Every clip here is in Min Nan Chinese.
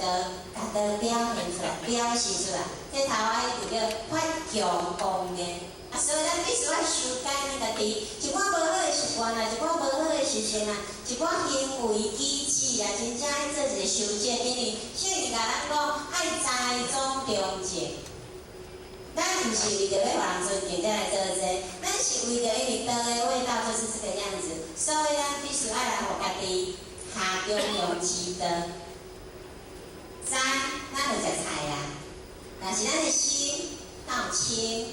道，共道表現出來，表示出來。這頭仔彼句叫發強光的，啊，所以咱必須愛修改咱家己，一寡無好的習慣啊，一寡無好的習性啊，一寡行為舉止啊，真正愛做一個修正，因為聖經共咱講愛栽種中正。咱毋是為著欲予人尊敬才來做這個，咱是為著因為道的味道就是這個樣子，所以咱必須愛來予家己下中庸之道。栽，咱有食菜啊，但是咱的心敢有清，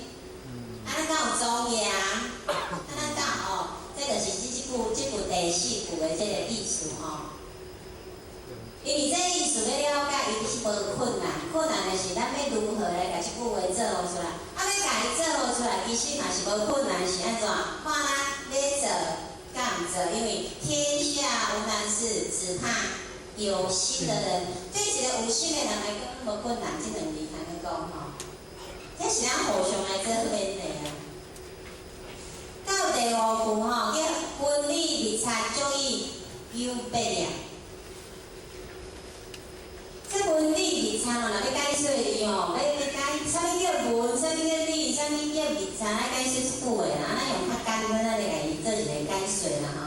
啊，咱敢有莊嚴，啊，咱敢哦，這就是這句第四句的這個意思吼。因為這意思欲了解，伊其實無困難，困難的是咱欲如何來共這句話做予出來。啊，欲共伊做予出來，其實嘛是無困難，是按怎？看咱欲做佮毋做，因為天下無難事，只怕有心的人。對一個有心的人來講，無困難，這兩字通去講吼。這是咱互相來做勉勵啊。到第五句吼，叫分理密剎足以有別了。這文理密參哦，若欲解說伊吼，欲解啥物叫文，啥物叫理，啥物叫密參，愛解說足久的啦。啊，咱用較簡單仔來共伊做一個解說啦吼。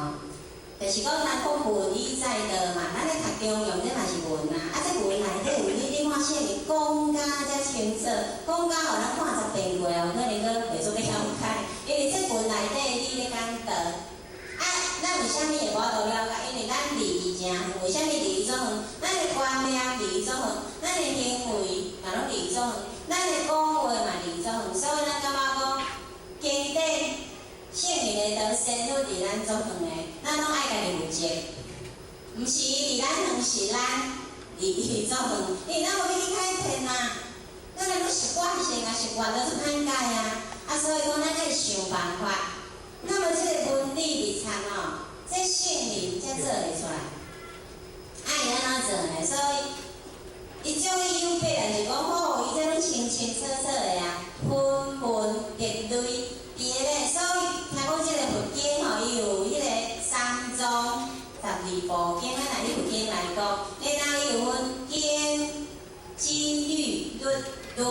就是講，咱講文以載道嘛，咱咧讀中庸，這嘛是文啊。啊，這文內底有你看聖經講甲遮清楚，講甲予咱看10遍過，有可能閣袂做欲了解，因為這文內底你咧講道。啊，咱為啥物會無法度了解？因為咱離伊誠遠。為啥物離伊足遠？咱的觀念離伊足遠，咱的行為嘛攏離伊足遠，咱的講話嘛離伊足遠。所以咱感覺講，經典聖人的道仙佛離咱足遠的，咱攏愛家己負責。毋是伊離咱遠，是咱離伊足遠。因為咱無欲去改變啊，咱若攏習慣性啊，習慣都足歹改啊。啊，所以講咱愛想辦法。那麼這個文理密參哦，這聖人才做會出來。愛按怎做呢？所以，伊足以有別人就講吼，伊這攏清清楚楚的啊，分門別類佇個咧。所以聽講這個佛經吼，伊有彼個三藏十二部經，咱若以佛經來講，然後伊有分經、經律、律、論。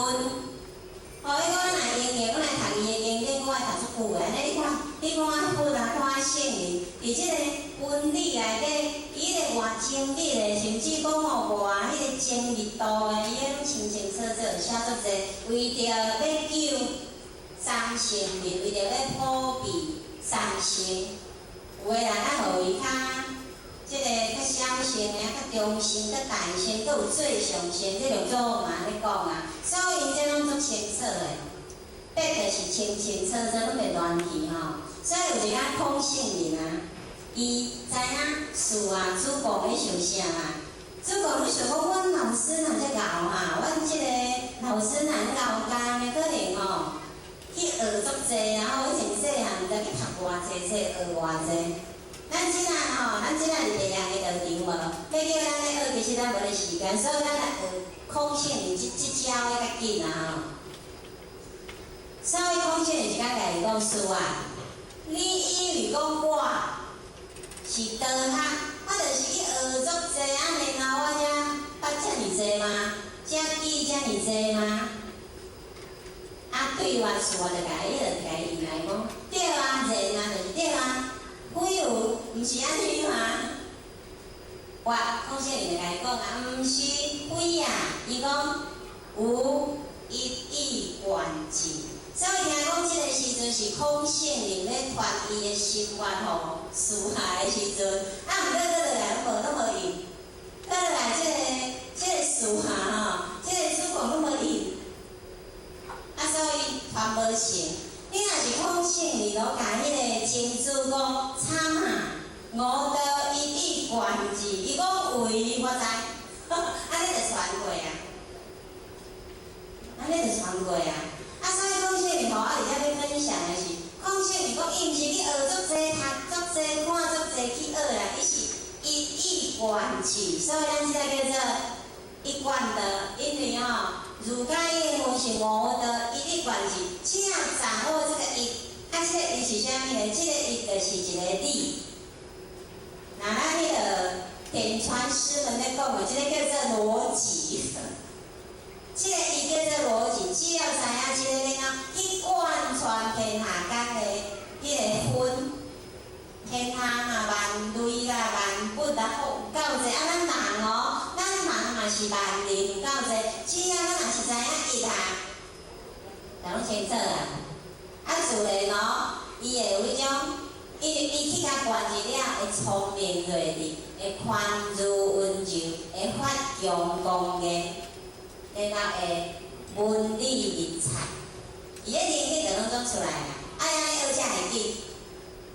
哦，伊講咱若用的，阮來讀伊的經典，我愛讀足久的。按呢你看，你看佛啊，看聖人，佇這個文理內底，伊個偌精密的，甚至講吼偌彼個精密度的，伊彼攏清清楚楚寫足濟，為著欲救三乘人，為著欲普被三乘，有的人啊，予伊較這個較小乘的，較中乘、較大乘，閣有最上乘，這六祖嘛按呢講啊。所以𪜶這攏足清楚的，別就是清清楚楚，攏袂亂去吼。所以有一工孔聖人啊，伊知影事啊，子貢咧想啥啊？子貢咧想講，阮老師若遮𠢕啊，阮這個老師若𠢕教呢，可能吼去學足濟啊，吼，以前細漢毋知去讀偌濟冊，學偌濟。咱這仔吼，咱這仔是別人的道場無？欲叫咱咧學，其實咱無咧時間，所以咱來學孔聖人這這招的較緊啊吼。所以孔聖人一工共伊講師啊，你以為講我是道學，我就是去學足濟啊，然後我才捌遮爾濟嗎？才記遮爾濟嗎？啊，對話師啊，就共伊就共伊來講，對啊，然啊，就是對啊。非有，毋是按呢嗎？我孔聖人就共伊講啊，毋是非啊，伊講吾一以貫之。所以聽講這個時陣是孔聖人咧傳伊的心願予師下的時陣，啊，毋過閣落來攏無應，閣落來這個師下吼，這個子貢攏無應，啊，所以傳無成。你若是孔聖人，囉共彼個曾子講慘啊！吾道一以貫之，伊講為我知，按呢就傳過啊，按呢就傳過啊。啊，所以孔聖人予我佇遮欲分享的是，孔聖人講伊毋是去學足濟、讀足濟、看足濟去學啦，伊是一以貫之，所以咱這個叫做一貫道，因為吼，儒家英文是吾道一以貫之，只要掌握這個一，啊，這個一是啥物呢？這個一就是一個理。若咱彼個点傳師們咧講的，這個叫做邏輯。這個伊叫做邏輯，只要知影這個了後，去貫穿天下間的彼個分，天下嘛萬類啦，萬物啦，有夠濟。啊，咱人哦，咱人嘛是萬靈有夠濟。只要咱若是知影一項，就攏清楚啊。啊，自然哦，伊會有彼種，伊去共貫入了，會聰明銳利，會寬恕溫柔，會發強光言，然後會文理密察，伊的能力就攏總出來啊！啊，按呢學才會緊。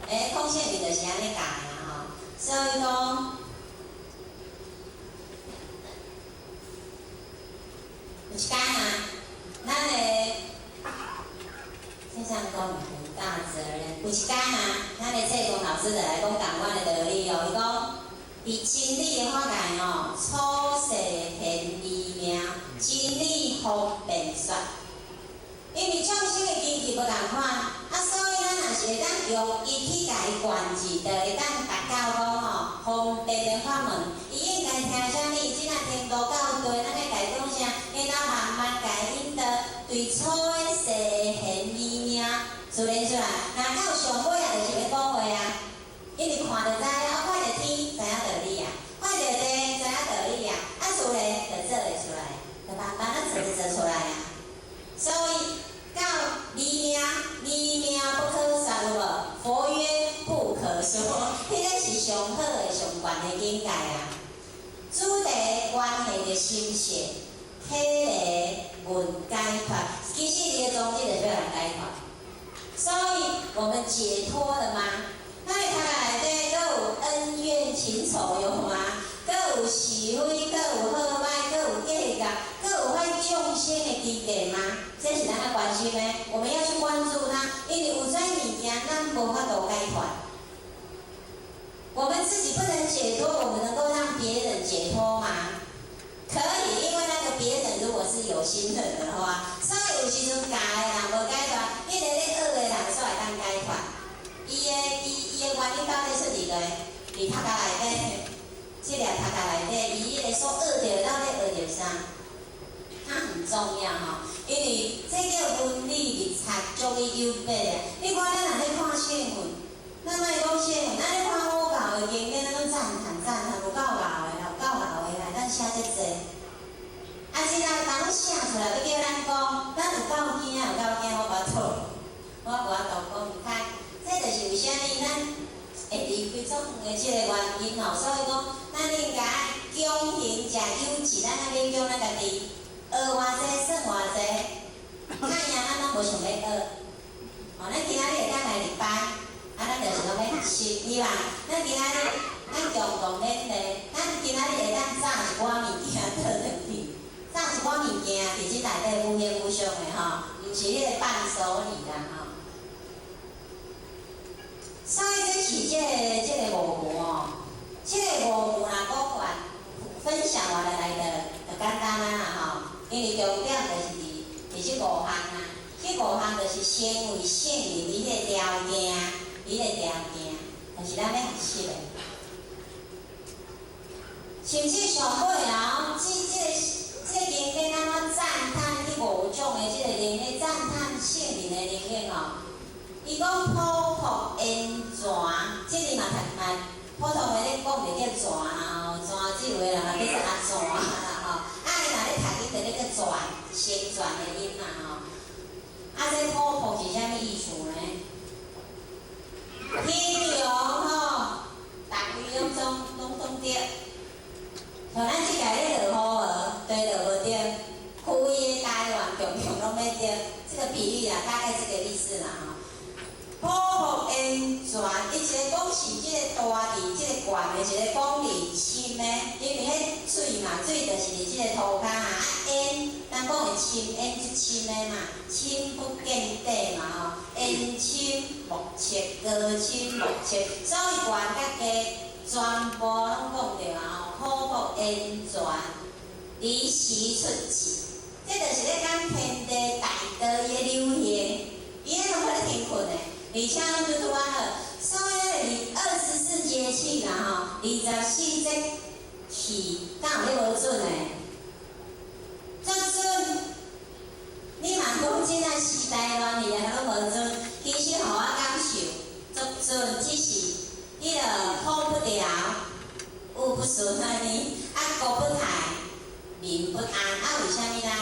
欸，孔聖人就是按呢教的啊吼，所以講，有一工啊，咱的這樣講很大責任。有一工啊，咱的濟公老師就來講共款的道理哦。伊講，佇真理的法界哦，處世顯微妙，真理方便說。因為眾生的根基無仝款，啊，所以咱若是會當用伊去共伊灌治，就會當達到講吼方便的法門。伊應該聽啥物？這若程度夠低，咱愛共伊講啥？然後慢慢共伊引導，對初的世顯微妙自然出來。若到上尾啊，就是欲講話啊，因為看著知，啊，看著天知影道理啊，看著地知影道理啊，啊，自然就做會出來，就慢慢仔做就做出來啊。所以到微妙，微妙不可說有無？佛曰不可說，彼個是上好的、上懸的境界啊。主題關係著心性，體會問解脫。其實伊的宗旨就是欲人解脫。所以我們解脫了嗎？咱的頭殼內底閣有恩怨情仇有嗎？閣有是非，閣有好歹，閣有計較，閣有害眾生的知見嗎？這是咱愛關心的，我們要去關注它，因為有這物件，咱無法度解脫。我們自己不能解脫，我們能夠讓別人解脫嗎？可以，因為那個別人如果是有心人的話，所以有時陣教的人無解脫，彼個咧學的人煞會當解脫。伊的原因到底出佇佗？佇頭殼內底，這粒頭殼內底，伊彼個所學著到底學著啥？它很重要吼，因為這叫文理密察，足以有別啊。你看咱若咧看聖訓，咱莫講聖訓，咱咧看五教的經典，咱攏讚嘆讚嘆，有夠𠢕的啦，有夠𠢕的啦，咱寫這濟。啊，這人當寫出來欲叫咱講，咱有夠驚，有夠驚，我無法度，我無法度講。你看，這就是為啥物咱會離開足遠的這個原因吼。所以講，咱應該強行食有質，咱愛勉強咱家己。學偌濟算偌濟，較贏咱攏無想欲學。吼，咱今仔日會當來禮拜，啊，咱就是攏欲學習，對吧？咱今仔日咱共同勉勵，咱今仔日會當炸一寡物件倒轉去，炸一寡物件，其實內底無形無相的吼，毋是彼個伴手禮啦吼。所以這是這個五無哦，這個五無若講完，分享完了來就簡單啊吼。因為重點就是佇這五項啊，這五項就是成為聖人伊個條件，伊個條件，就是咱欲學習的。甚至上尾啊，這個經典按怎讚歎彼五種的這個能力，讚歎聖人的能力吼。伊講普覆淹泉，這字嘛讀嘛普通話咧講就叫泉啦吼，泉這有的人嘛叫做阿泉啦吼。啊，伊若咧讀音就咧叫泉，成泉的音啦吼。啊，這普覆是啥物意思呢？天龍吼，逐位攏總攏總對。像咱這屆咧落雨無？對著無對？規个台灣強強攏欲對，這個比喻啦，大概這個意思啦吼。普覆淹泉，伊一個講是這個大地，這個懸的，一個講佇深的，因為彼水嘛，水就是佇這個塗跤啊。啊淹，咱講的深，淹足深的嘛，深不見底嘛吼，淹深莫測，高深莫測，所以懸佮低全部攏講著啊吼。普覆淹泉，離時出智，這就是咧講天地大道伊的流行，伊彼攏較咧停睏的。而且攏拄拄仔好，所以咧24節氣啦吼，24節氣，敢有咧無準的？足準！你若講這仔時代亂去啊，攏無準。其實予我感受足準，只是彼個風不調，雨不順按呢，啊國不泰，民不安，啊為啥物啦？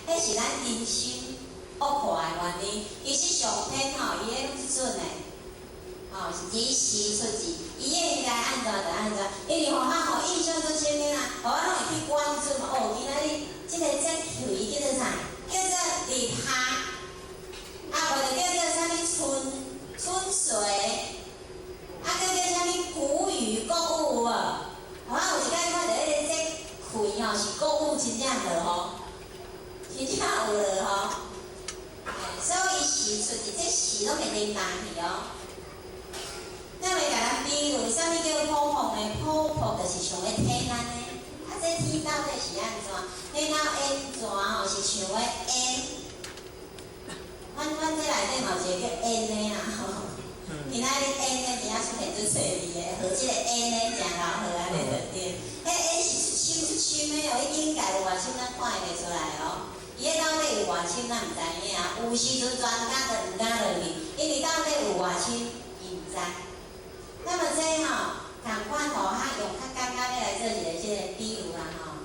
彼是咱人心惡化的原因。其實上天吼，伊彼攏是準的，吼是時時出字，伊應該按怎就按怎。因為予我吼印象足深的啦，予我攏會去關注哦，今仔日這個節氣叫做啥？叫做立夏，啊，無就叫做啥物春春水，啊，閣叫啥物穀雨穀雨有無？我有一擺看著彼個節氣吼，是穀雨真正落雨，真正有落雨。所以時出字，這時攏會叮當去哦。咱會共咱比喻，啥物叫普朴呢？普朴就是像咧天按呢。啊，這天到底是按怎？天到煙泉吼是像咧煙。阮這內底嘛有一個叫煙的啊吼。今仔日煙的伫遐出現足濟字的，和這個煙的誠𠢕好按呢就對。彼煙是出深出深的哦，伊境界有偌深，咱看會袂出來哦。伊彼到底有偌深，咱毋知影。有時陣專家都毋敢落去，因為到底有偌深，伊毋知。那麼這吼，仝款吼，較用較簡單的來做一個這個比喻啦吼。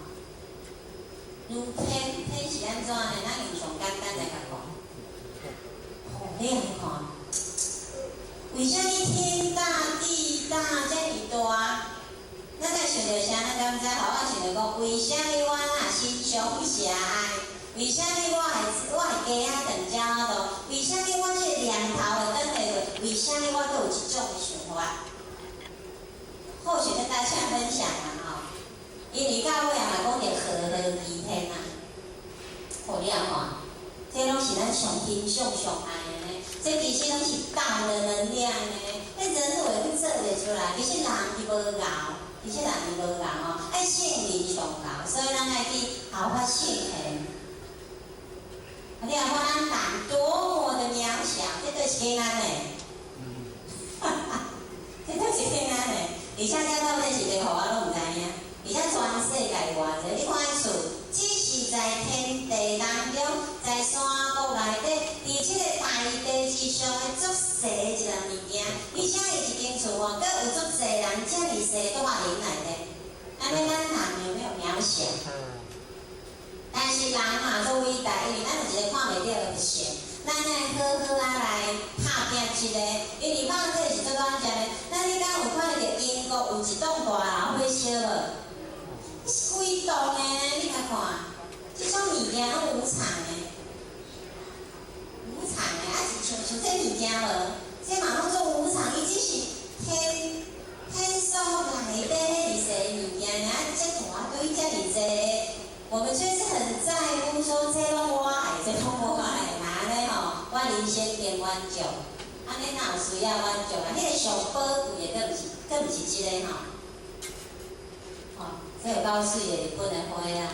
如天，天是按怎呢？咱用上簡單來共講。吼，你來看，為啥物天大地大遮爾大？咱會想著啥？咱敢知？予我想著講，為啥物我若心胸狹隘？為啥物我會雞仔腸遮大？為啥物我這個念頭會轉袂過？為啥物我閣有這種想法？或許跟大家分享啦吼，因為到尾嘛講著和合齊天啊，吼你來看，這攏是咱上欣賞上愛的呢。這其實攏是道的能量呢，彼人為去做袂出來。其實人伊無𠢕，其實人伊無𠢕吼，愛聖人上𠢕，所以咱愛去效法聖賢。你來看咱人多麼的渺小，這都是簡單的，哈哈，這都是簡單的。而且這到底是佇予我攏毋知影，而且全世界偌濟，你看彼厝，只是在天地當中，在山谷內底，佇這個大地之上的足細一項物件，而且伊一間厝吼，閣有足濟人遮爾細住佇內底，按呢咱人有沒有渺小？但是人嘛足偉大，因為咱有一個看袂著的神，咱愛好好仔來拍拼一個，因為肉體是足短暫的。咱你敢有看著英國有一棟大樓火燒無？是幾棟的？你來看，這種物件攏無常的，無常的，啊是像像這物件無？這嘛攏做無常，伊只是天天數內底彼爾細物件爾，啊這大堆遮爾濟，我們卻是很在乎說這攏我的，這攏我的，那按呢吼，我人生變滿足，按呢哪有需要滿足啊？彼個上寶貴的，閣毋是，閣毋是這個吼。哦，這有夠媠的日本的花啊！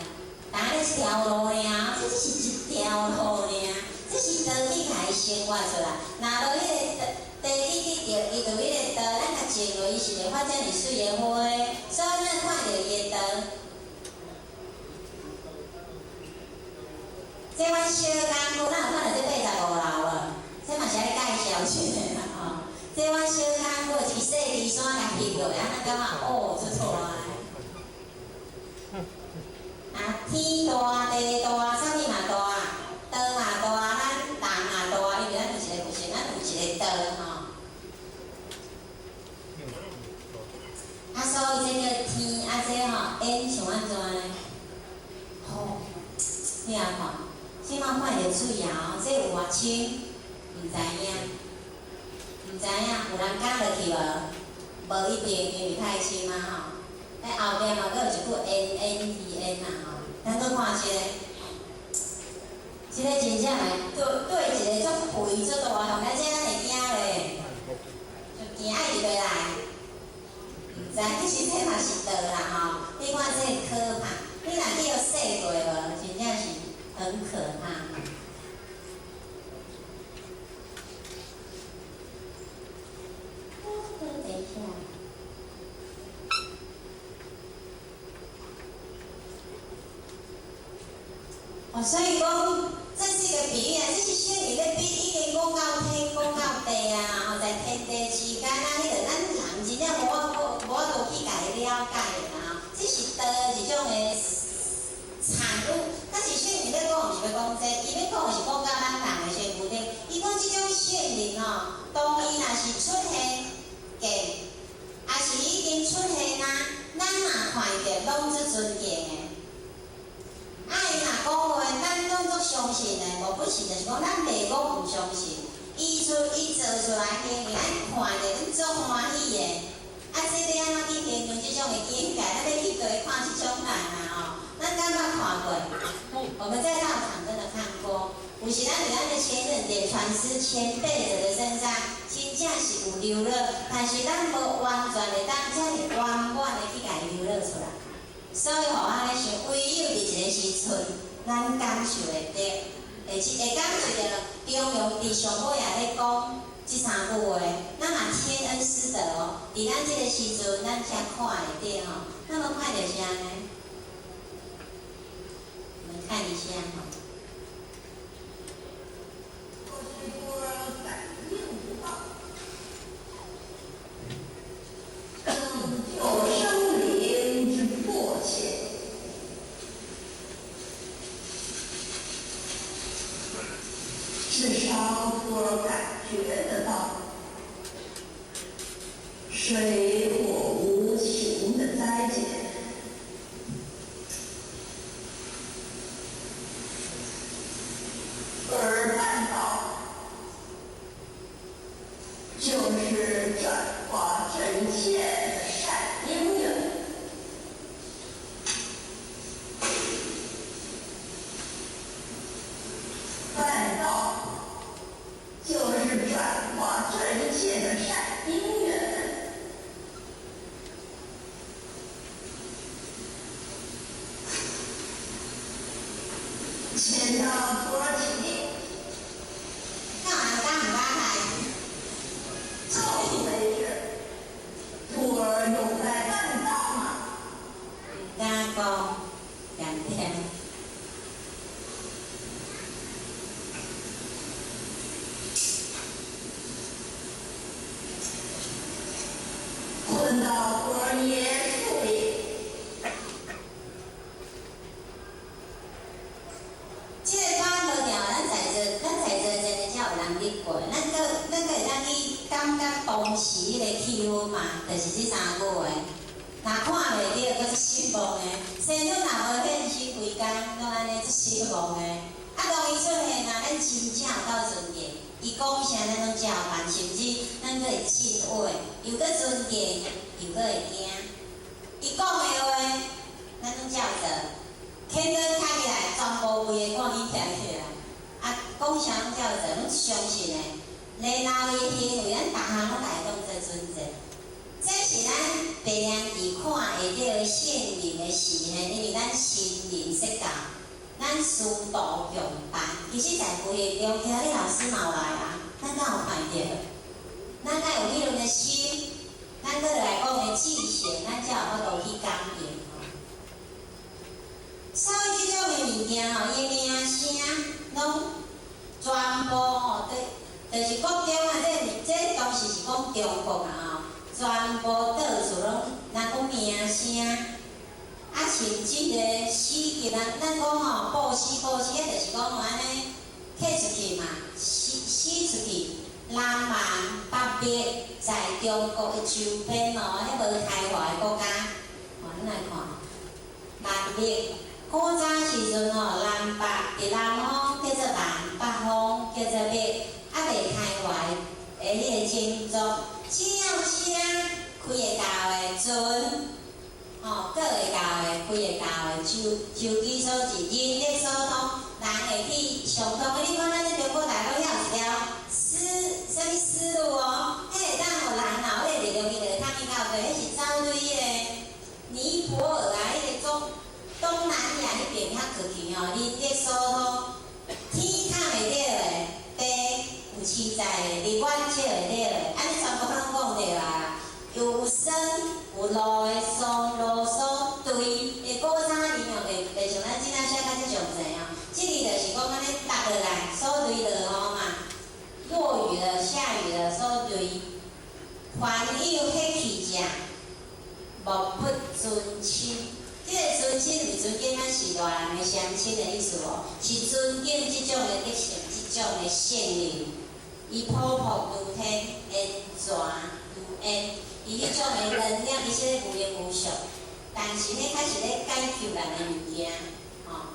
但這一條路爾，這只是一條路爾，這是地去共伊生活出來。若無彼個地地去著，伊就彼個道，咱共種落，伊是會發遮爾媠的花。所以咱看著伊的道。這阮小工夫，咱有看著這85樓無？這嘛是愛介紹一下啦吼。這阮小工夫一個細離山共翕落來，咱感覺哦，出錯來。啊，天大地大，啥物嘛大，道嘛大，咱人嘛大，因為咱有一個佛性，咱有一個道吼。啊，所以這叫天，啊這吼煙像按怎呢？吼，你來看，這馬看著水啊，這有偌深？毋知影，毋知影，有人敢落去無？無一定，因為太深啊吼。彼後壁嘛，閣有一句煙煙煙啊吼，咱閣看這個，這個真正來對對一個足肥足大項，咱這咱會驚袂？就驚愛入袂來，毋知其實這嘛是道啦吼。你看這可怕，你若去予試過無？真正是很可怕。等一下。哦，所以講，這是一個比喻啊，這是聖人咧比喻，已經講到天，講到地啊，吼，在天地之間啊，彼個咱人真正無法度去共伊了解的啦，吼，這是道一種的產物。但是聖人咧講，毋是欲講這個，伊欲講的是講到咱人的身軀頂。伊講這種聖人吼，當伊若是出現見，抑是已經出現啊，咱若看著，攏足尊敬的。啊！伊若講話，咱攏足相信的，無不是就是講咱袂講毋相信。伊出伊做出來行為，咱看著咱足歡喜的。啊，這欲按怎去形容這種的境界？咱欲去過看這種人啊吼，咱敢捌看過？我們在道場真的看過，有時咱佇咱的前人點傳師前輩者的身上，真正是有流露，但是咱無完全會當遮爾圓滿的去共伊流露出來。所以吼，按呢想，唯有佇一個時陣，咱感受會著，會感受著中庸佇上尾也咧講這三句話，咱嘛天恩師德哦，佇咱這個時陣，咱才看會著吼。那麼看著啥呢？我們看一下吼。過去徒兒感應不到，拯救生靈之迫切。至少徒兒感覺得到，水火無情的災劫，而辦道就是轉化這一切的善因緣。辦道就是轉化這一切的善因緣。先到土耳其，敢有人敢毋敢來？到為止，徒兒有在辦道嗎？毋敢講，點點。混到徒兒椰樹裡，這個拖無掉，咱在座真的才有人去過，咱閣會當去感覺當時彼個氣氛嘛，就是這三句話。若看袂著，閣足失望的。仙女若無現身，規工攏按呢足失望的。啊，當伊出現啊，咱真正有夠尊敬。伊講啥，咱攏照辦，甚至咱閣會敬畏，又閣尊敬，又閣會驚。伊講的話，咱攏照做。牽刀開起來，全部規个趕緊徛起來。啊，講啥攏照做，攏相信的。然後伊行為，咱逐項攏共伊當做準則。這是咱白涼佇看會著的聖人的示現，因為咱心靈說教，咱師徒共辦。其實，在規個中，其實你老師嘛有來啊，咱敢有看著？咱敢有彼陣的心，咱閣來講的志向，咱才有法度去感應。所以這種的物件吼，伊的名聲攏全部吼，就是國中啊，這當時是講中國啊吼，全部到處攏，人講名聲，啊，甚至個死去咱講吼，布施布施，彼就是講吼按呢，客出去嘛，死出去，南蠻北羶在中國的周邊哦，彼無開化的國家，吼，咱來看，南羶。古早時陣吼，南北佇南方叫做南，北方叫做羶，猶未開化的彼個種族，只要車開會到的船，吼，閣會到的開會到的，就基所是人力所通，人會去相通的。你看咱咧中國大陸遐有一條絲，啥物絲路哦，彼會當予人若有彼個力量，伊就會通去到對，彼是走對彼個尼泊爾啊，彼個中。東南亞彼邊遐過去吼，人力所通，天看會著的，地有飼在的，日月照會著的，按呢全部攏講著啊。有山有路的松羅所對，的古早字哦，袂像咱這仔寫甲遮詳細哦。這個莫不尊親。這個尊親毋是尊敬咱序大人的鄉親的意思哦，是尊敬這種的德性，這種的聖靈。伊普覆如天，煙泉如煙，伊彼種的能量，其實咧無形無相，但是彼較是咧解救人的物件，吼。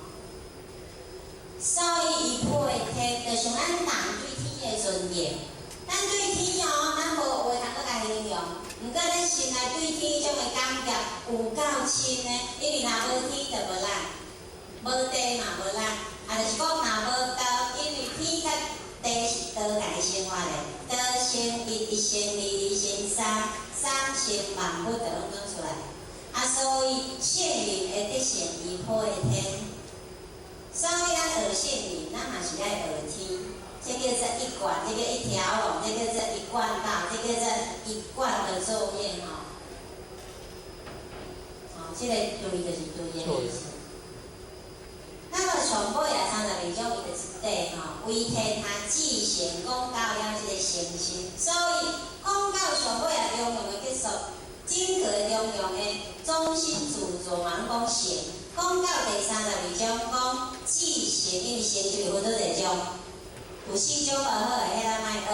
所以伊配天，就像咱人對天的尊敬，咱對天哦，咱無話通閣共形容，毋過咱心內對天彼種的感覺有夠深的，因為若無天就無咱，無地嘛無咱，啊，就是講若無道，因為天佮地是道共伊生活的，道生一，一生二，二生三，三生萬物就攏總出來。啊，所以聖靈的德性伊配天，所以咱學聖靈，咱嘛是愛學天。這叫做一貫，這叫一條龍，這叫做一貫道，這叫做一貫的作業吼。吼，這個對就是對的意思。那麼上尾啊，32章伊就一塊吼，為天下至善講到了這個誠心，所以講到上尾啊，中庸的結束，整個中庸的中心著作嘛，攏講善。講到第三十二章講至善，因為善就是分做濟種，有四種無好的，彼咱莫學。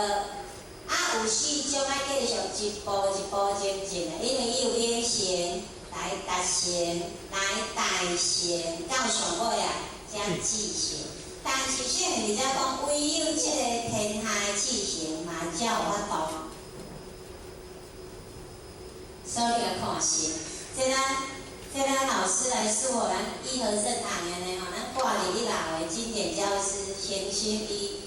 啊，有四種愛繼續一步一步前進的，因為伊有養成來達成，來大成，到上尾啊，才至善。但是聖靈佇遮講，唯有這個天下的至善嘛，才有法度。所以你來看是，這咱老師來賜予咱義和正堂的呢吼，咱掛佇一樓的經典教師誠心伊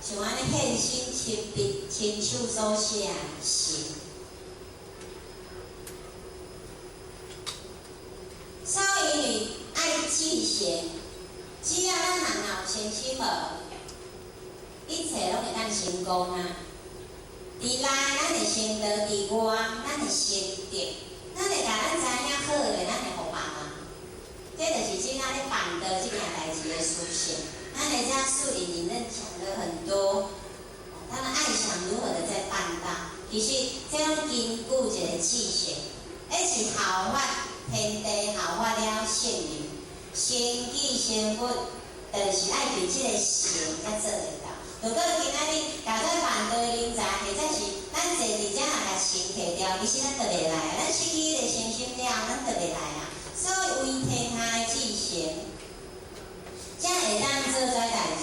像按呢獻身親筆親手所寫信。所以因為愛至善，只要咱人若有誠心無，一切攏會當成功啊！佇內咱會成道，佇外咱會成德，咱會共咱知影好的，咱會予別人。這就是這仔咧辦道這件代誌的思想。咱會遮樹林裡面講了很多，他們愛想如何的在辦道，其實這攏根據一個至善，彼是效法天地，效法了聖人，先記成佛，就是愛佇這個善才做會到。如果今仔日共做辦道的人才，或者是咱坐佇遮若共神揢掉，其實咱就袂來啊。咱失去彼個誠心了，咱就袂來啊。所以為天下的至善，才會當做這代誌。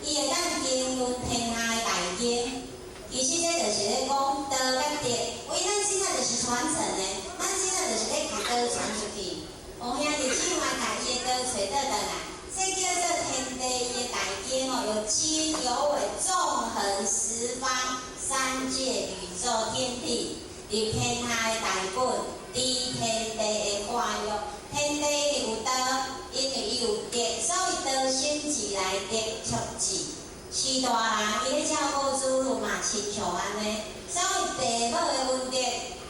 伊會當經綸天下的大經。其實這就是咧講道佮德，為咱這仔就是傳承的，咱這仔就是咧共道傳出去。王兄弟姊妹共伊的道揣倒轉來，這叫做天地伊的大經哦，有經有緯，縱橫十方三界宇宙天地，佇天下的大本，佇天地的化育，天地有道，因為伊有德，所以道生智來德促智。序大人伊咧照顧子女嘛，親像按呢，所以父母的恩德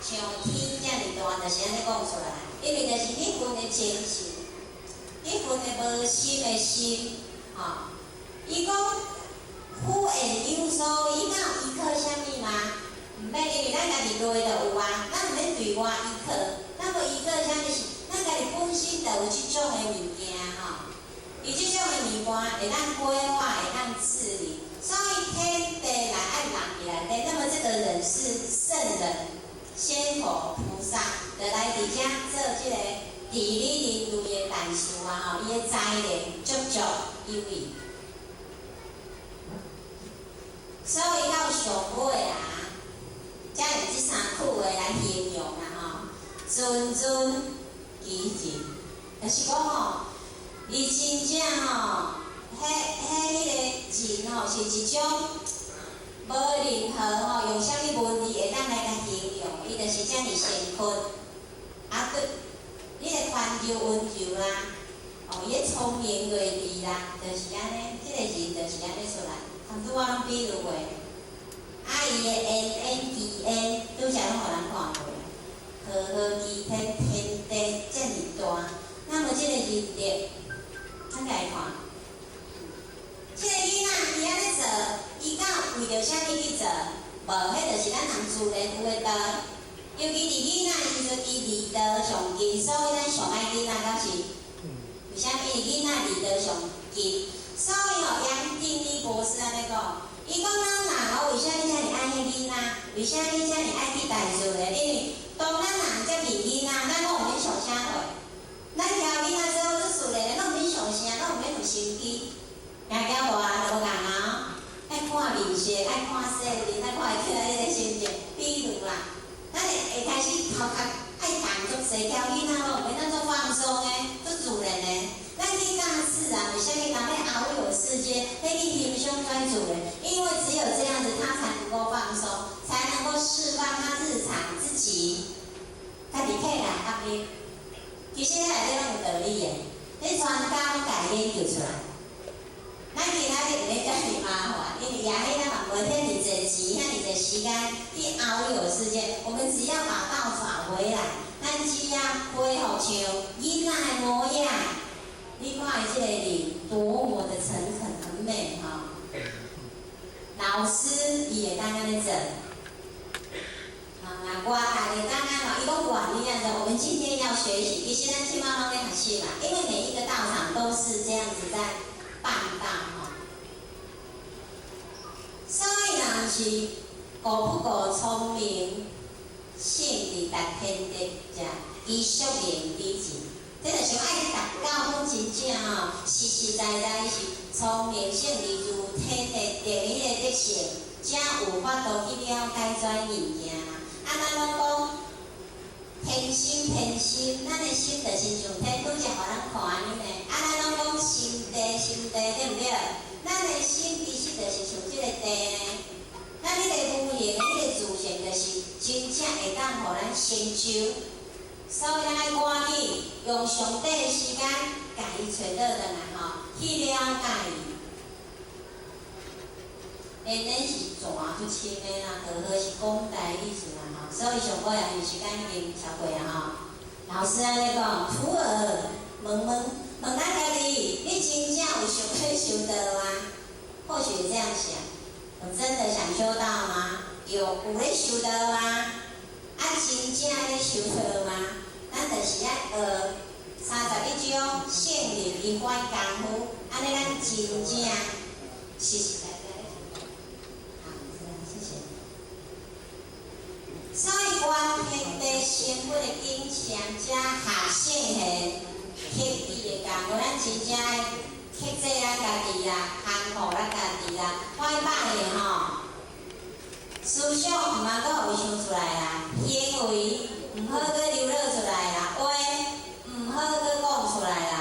像天遮爾大，就是按呢講出來。因為就是彼份的精神，彼份的無心的心，吼。伊講敷衍有所，伊敢有依靠啥物嗎？毋免，因為咱家己內就有啊，咱毋免對外依靠。咱無依靠啥物是，咱家己本身就有這種的物件吼。伊這種的物件會當規劃，會當治理，所以天地來愛人佇內底。那麼這個人是聖人、仙佛、菩薩，就來佇遮做這個治理人類的大事啊！吼，伊的才能足足有餘。所以到上尾啊，才用這三句話來形容啦吼：諄諄其仁，就是講吼。伊真正吼，彼個仁吼是一種無任何吼用啥物文字會當來共形容，伊就是遮爾誠懇，啊，對，伊個寬柔溫柔啦，哦，伊個聰明睿智啦，就是按呢，這個人就是按呢出來。頭拄我攏比喻過，啊，伊的恩恩其恩，拄才攏予人看過，和合其天，天地遮爾大，那麼這個仁德。咱來看，這個囡仔伊按呢做，伊敢有為著啥物去做？無，彼就是咱人自然有的道。尤其佇囡仔時陣，伊離道上近，所以咱上愛囡仔，敢是？為啥物？囡仔離道上近，所以吼，楊定一博士按呢講，伊講咱人哦，為啥物遮爾愛彼囡仔？為啥物遮爾愛去大自然？因為當咱人接近囡仔，咱攏毋免想啥貨。咱徛囡仔做做自然的，攏毋免想啥，攏毋免有心機。行行大無仝啊，愛看面色，愛看勢面，愛看會起來彼个心情。比如啦，咱會會開始頭殼愛動足濟，徛囡仔攏毋免，咱足放鬆的，足自然的。咱去大自然，為啥物人欲遨遊世界，欲去欣賞大自然？因為只有這樣子，他才能夠放鬆，才能夠釋放他日常自己家己體內壓力。其實內底攏有道理的，彼專家攏共伊研究出來。咱今仔日毋免遮爾麻煩，因為也許咱嘛無遐爾濟錢、遐爾濟時間去遨遊世界。我們只要把道找回來，咱只要恢復像囡仔的模樣。你看伊這個臉多麼的誠懇，很美吼。老師伊會當按呢做。啊，我家己當按喏，伊講管你按怎，我們今天要學習，其實咱這擺攏咧學習嘛，因為每一個道場都是這樣子在辦道吼。所以人是夠不夠聰明，勝利達天地者，伊宿命比之。這就是愛達到講真正吼，實實在在是聰明勝利如天的德彼個德性，才有法度去了解這物件啦。啊，咱攏講天心天心，咱的心就親像天，拄才予咱看按呢呢。啊，咱攏講心地心地，對毋對？咱的心其實就是像這個地呢。咱彼個無形的彼個自性，就是真正會當予咱成就。所以咱愛趕緊用上短的時間，共伊揣倒轉來吼，去了解伊。因咱是泉足深的啦，和合是廣大意思啦吼，所以上尾也是時間已經超過啊吼。老師按呢講，徒兒問問問咱家己，你真正有想欲修道嗎？或許這樣想，我真的想修道嗎？有咧修道嗎？啊，真正咧修道嗎？咱就是愛學31種聖人伊款功夫，按呢咱真正實實在在咧修道。好，這樣謝謝。所以觀天地成佛的景象，才學聖賢克己的功夫，咱真正愛克制咱家己啦，康復咱家己啦。歹百的吼，思想毋通閣予伊想出來啦，行為毋好閣流露出來啦，話毋好閣講出來啦，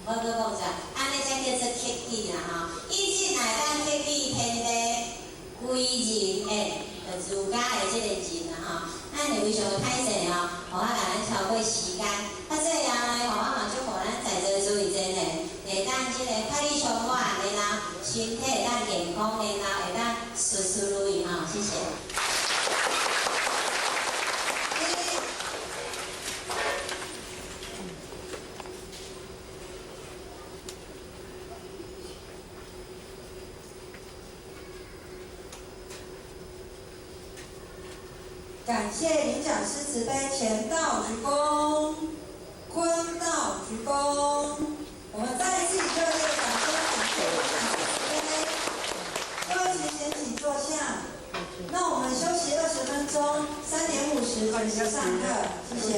毋好閣講出來，按呢才叫做克己啦吼。以前若會當克己天地歸仁，就儒家的這個仁啦吼。咱會非常歹勢吼，予我共咱超過時間。啊，最後呢，吼，我嘛祝福咱在座諸位真的會當這個快樂充滿，然後身體會當健康，然後會當事事如意吼，謝謝。感謝林講師慈悲，乾道鞠躬，坤道鞠躬。我們再一次熱烈掌聲感謝林講師慈悲。各位請先請坐下。那我們休息20分鐘，3點50準時上課，謝謝。